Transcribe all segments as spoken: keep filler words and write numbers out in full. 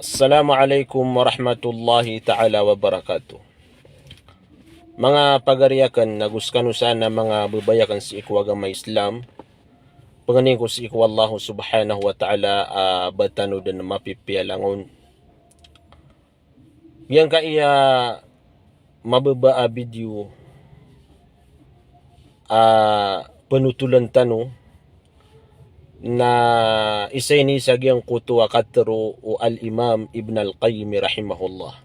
Assalamu alaikum warahmatullahi ta'ala wabarakatuh. Manga pagari akn, nago skano san a manga babay akn sii ko agama Islam, pangnin ko sii ko Allah subhanahu wa ta'ala a ba tano dn mapipiya langon. Giyangkaya mababa a video a panotolan tano na isa ini sa giyangkoto a katharo o Al-Imam Ibn Al-Qayyim rahimahullah.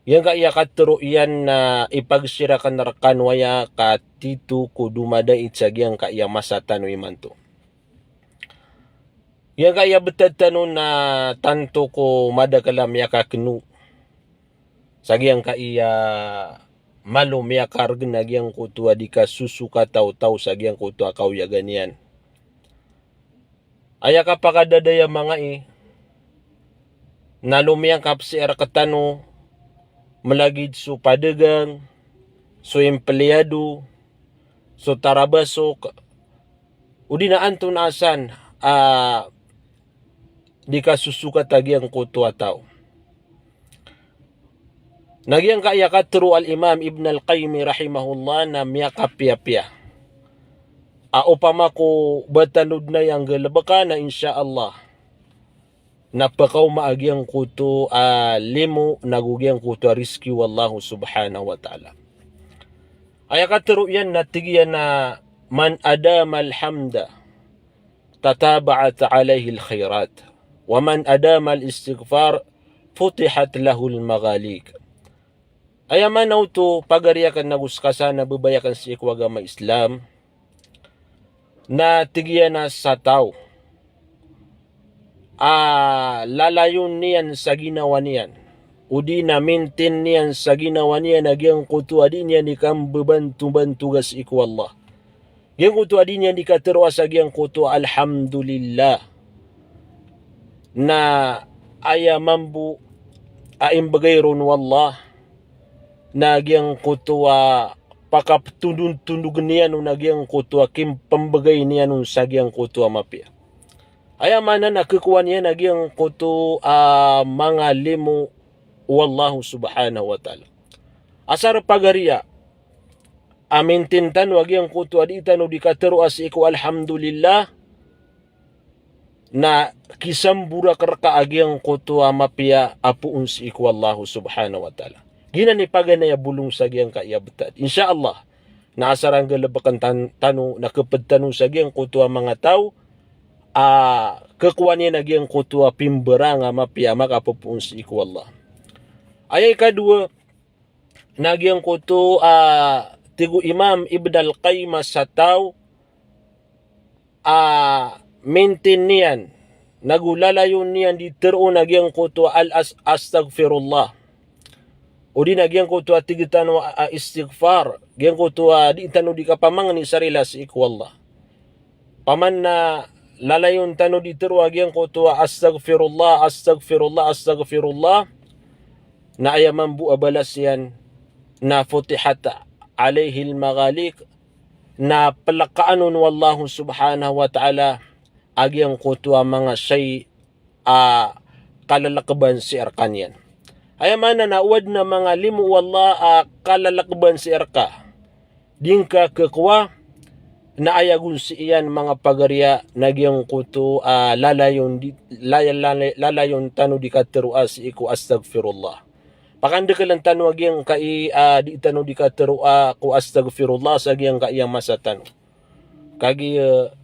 Giyangkaya katharo iyan na ipag-share akn rkano aya ka tito ko domadait sa giyangkaya masa tano imanto. Giyangkaya btad tano na tanto ko madakl a miyakakno sa giyangkaya malo miyakargn a giyangkoto a di kasosokat o taw sa giyangkoto a kaoyagan iyan. Aya kapakadadaya manga i na lomiyangkap sii rktano, mlagid so padagang, so empleyado, so tarabasok, odi na antonaa san a di kasosokat a giyangkoto a taw. Na giyangkaya katharo o Al-Imam Ibn Al-Qayyim rahimahullah na miyakapiyapiya a opama ko ba tano dn aya nggalbka na insha Allah na pkaoma a giyangkoto a limo nago giyangkoto a rizki o Allah subhanahu wa ta'ala. Aya katharo iyan na tig iyan a, "Man adama al-hamda tataba'at alayhi al-khairat, wa man adama al-istighfar futihat lahu al-maghaliq." Aya maana oto, pagari akn nago skano san a babay akn sii ko agama Islam, na tig iyan a sa taw a lalayon iyan sa ginawa niyan, odi na maintain iyan sa ginawa niyan a giyangkoto a di niyan di kambabantobantoga sii ko Allah. Giyangkoto a di niyan di katharoa sa giyangkoto a alhamdulillah. Na aya mambo a imbgay ron o Allah na giyangkoto a pakaptondogtondogn iyan on a giyangkoto a kimpmbgay niyan on sa giyangkoto a mapiya. Aya maana na khakowa niyan a giyangkoto a manga limo o Allah subhanahu wa ta'ala. Asar pagari a a maintain tano a giyangkoto a di tano di katharoa sii ko alhamdulillah, na kisamborak rka a giyangkoto a mapiya a poon sii ko Allah subhanahu wa ta'ala. Giyanan i paganay a bolong sa giyangkaya btad. Insha Allah, na asar a nggalbkn tan-, tano na khapd tano sa giyangkoto a manga taw a khakowa niyan a giyangkoto a pimbarang a mapiya a makapopoon sii ko Allah. Aya ikadowa, na giyangkoto a tig o Imam Ibn Al-Qayyim a sa taw a maintain iyan, nago lalayon iyan di tharoon a giyangkoto a al-, as-, astaghfirullah. Odi na giyangkoto a tig tano a, a istighfar, giyangkoto a di tano di kapamangni sa rila sii ko Allah. Paman na lalayon tano di tharoa giyangkoto a astaghfirullah, astaghfirullah, astaghfirullah, na aya mambo a balas iyan na futihat alayhi al-maghaliq, na plkaan on o Allah subhanahu wa ta'ala a giyangkoto a manga shay a kalalkban sii rkaniyan. Aya maana na o adn a manga limo o Allah a kalalkban sii rka, di ngka khakowa, na aya gon sii iyan manga pagari a na giyangkoto a lalayon di, lay-, lay-, lalayon tano di katharoa sii ko astaghfirullah. Pakandkln tano a giyangkai a di tano di katharoa ko astaghfirullah sa giyangkaya masa tano. Kagiya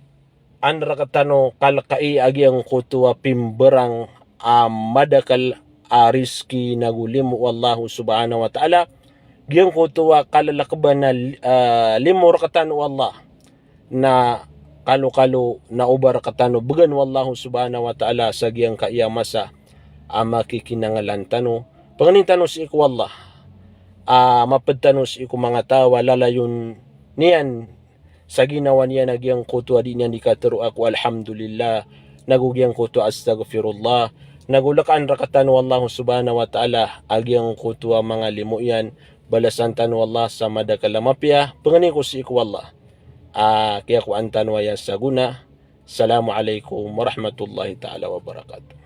an rktano kalkai a giyangkoto a pimbarang a madakl a rizki nago limo o Allah subhanahu wa ta'ala, giyangkoto a kalalkban a, ah, limo rktano o Allah, na kalokalo na oba rktano bgan o Allah subhanahu wa ta'ala sa giyangkaya masa a makikinanglan tano. Pangnin tano sii ko Allah a mapd tano sii ko manga taw a lalayon iyan sa ginawa niyan a giyangkoto a di niyan di katharoa ko alhamdulillah, nago giyangkoto a astaghfirullah, nago lkaan rktano o Allah subhanahu wa ta'ala a giyangkoto a manga limo iyan, balasan tano o Allah sa madakl a mapiya. Pangnin ko sii ko Allah a kiyakowa tano aya sa gona. Assalamu alaikum warahmatullahi ta'ala wabarakatuh.